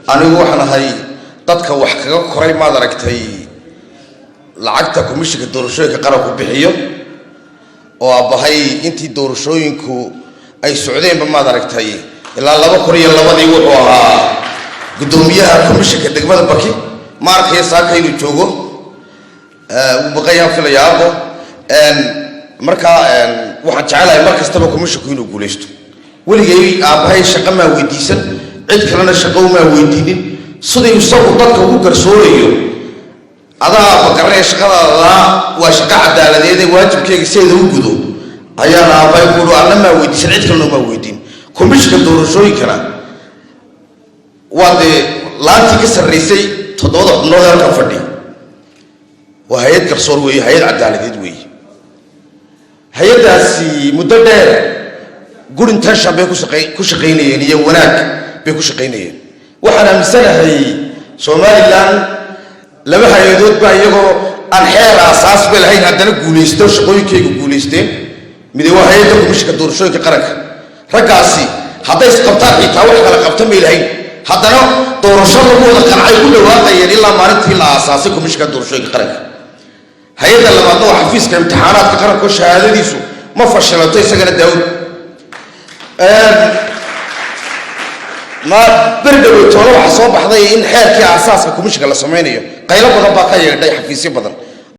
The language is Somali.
Anigu waxaan ahay dadka wax kaga koray, maad aragtay, lacagta Komishinka Doorashooyinka Qaranku bixiyo, oo aabbahay intii doorashooyinku ay socdeenba, maad aragtay, ilaa 2002-dii wuxuu ahaa guddoomiyaha komishinka degmada Baki. Ma arkaya saaka inuu joogo, wuu baqayaan filaya aabo. Markaa waxaan jecelahay mar kastaba komishinku inuu guulaysto. Weligay aabbahay shaqo maa weydiisan, cid kalena shaqo umaa weydiinin. Siday isagu dadka ugu garsoorayo, adaa aabba garanaya shaqadaada waa shaqo cadaaladeed ee waajibkeega sideeda u gudo ayaan aabbahay ku uhi. Anna maa weydiisan, cid kalena maa weydiin. Komishinka doorashooyinkana waa dee laantii ka sarraysay toddobada xubnood ee halkan fadhi. Waa hay-ad garsoor weeye, hay-ad cadaaladeed weeye. Hay-addaasi muddo dheer good intention bay ku shaqaynayeen iyo wanaag bay ku shaqaynayeen. Waxaan aaminsanahay Somaliland laba hay-adood baa iyagoo aan xeer aasaas bay lahayn haddana guulaysto, shaqooyinkaygu guulaysteen. Mide waa hay-adda Komishinka Doorashooyinka Qaranka. Raggaasi hadday isqabtaan xitaa wax kala qabtan bay lahayn, haddana doorasho lagu wada qancay ku dhawaaqayeen ilaa maalintii la aasaasay Komishinka Doorashooyinka Qaranka. Hay-adda labaadna waa Xafiiska Imtixaanaadka Qaranka, oo shahaadadiisu ma fashilato isagana. Daawud ma beri dhaweytoole waxaa soo baxday in xeerkii aasaaska komishinka la samaynayo. Qaylo badan baa ka yeedhay xafiisyo badan.